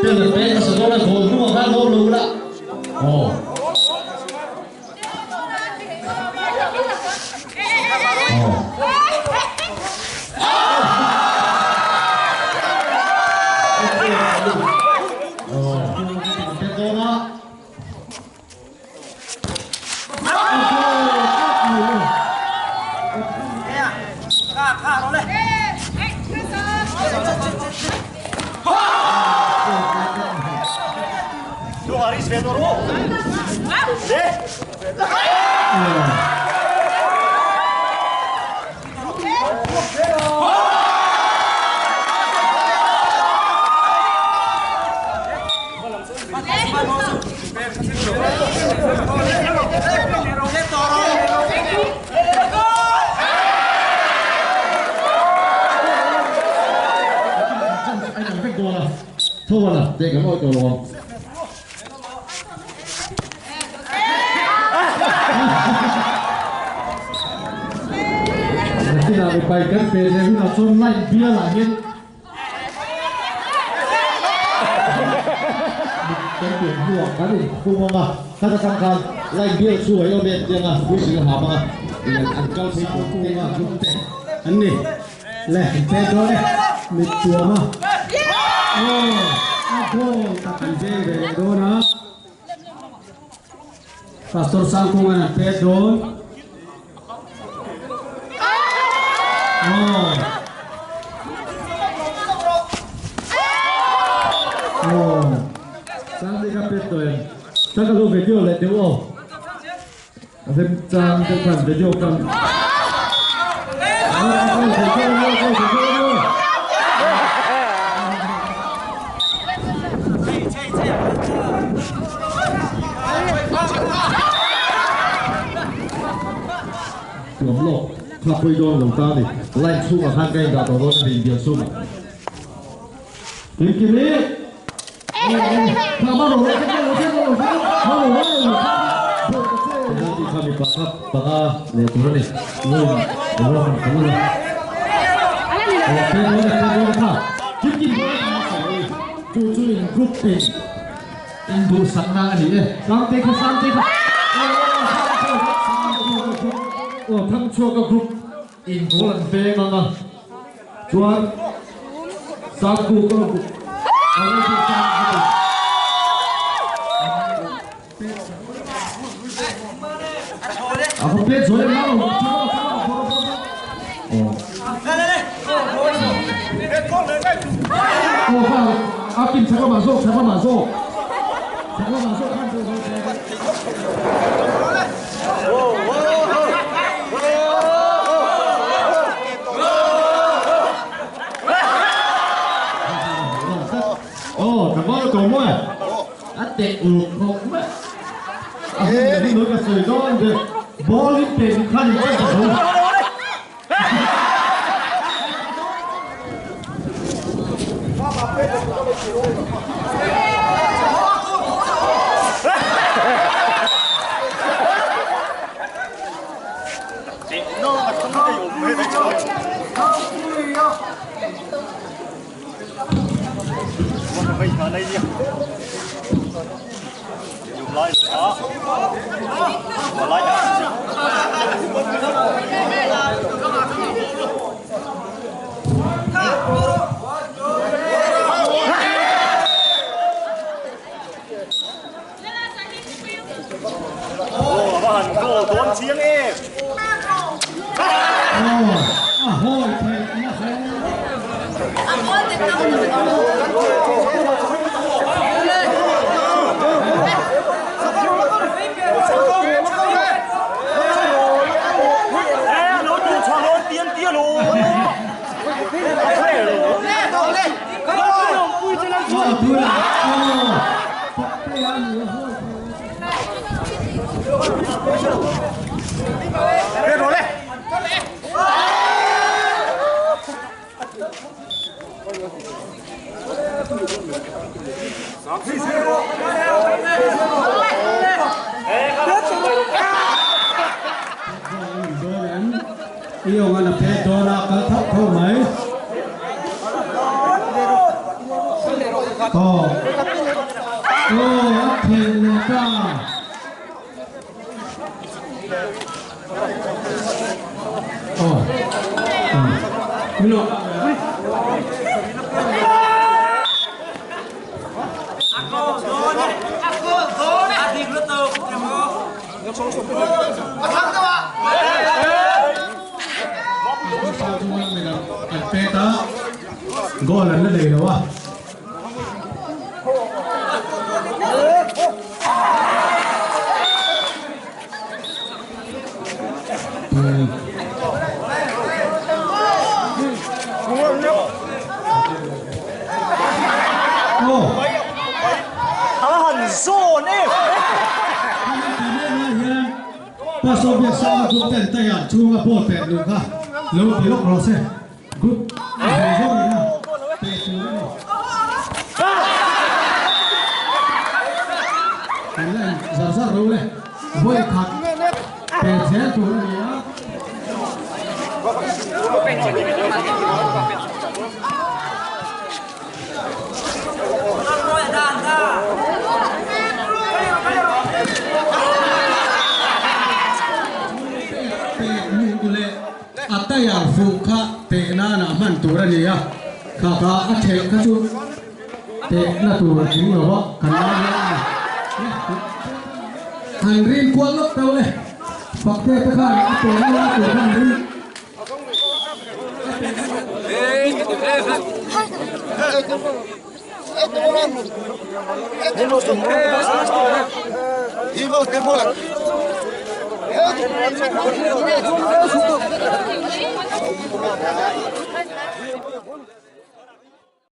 Ten an pek hmasa dawn a, goal hnungah khan lo lo ula. Aw. Aw. Aw. Pek dawn a. Kan pian hnuah kan inkhung ang a, khat atang khan line bial chu a awm em tiang a, whistle a ham ang a, ih an kal phei tur te a group te an ni. Le an pek dawn e, mit tuam a, aw a goal tak an veng ve leh dawn a, Pastor Sangkunga'n an pek dawn. Aw. Aw. Sangte ka pet tawh em? Ta ka lo video leh deuh aw. A rem chang deuh khan video kan. Aw, aw, video, aw, video, aw. Tuam lawk kha pawi dawn lo ta a ni. Line chhungah khan ka indah tawh dawn a ni inbial chhungah. Kim Kimi! Kha ma ro ro ro ro ro ma ro ro ro Penalty kha mipa kha panga leh tur a ni. Lawm ro han kal a. Aw pen dawn e pen dawn e kha. Kim Kim chu chu in group in Induhsakna a ni e. Sangte kha Sangte kha Aw Thangchhuaka group in goal an veng ang a chuan Sangkuka group A va pet zawi em lo Aw kha a pin chak lamah zawk chak lamah zawk chak lamah zawk khan Aw tlangval a ko maw e a teh uluk khawp mai a hun leh hun ka sawi dawn ve ball in pek khan in check a zo. Iong an a pet dawn a, kal thauh thauh mai. Aw. Aw, a thei leh ta. Aw. Milo. An pet a, goal an la nei lo a. Pastor Biaksanga group ten taiah chhunga ball pet luh kha lo ti lawk rawh se. Group zawng zawng ina pe tur a ni. Kan la in zar zar lo le. Vawi khat pe zel tur a ni a. Pek luh leh a taiah fuh kha teh nana hman tur a ni a, kha kha a ṭhelh kha chu tehna tur a tling lo a, kan lai hian a ni. Han rin kual lawk tho le, Fakte te khan a tehna lai tur kha an rin.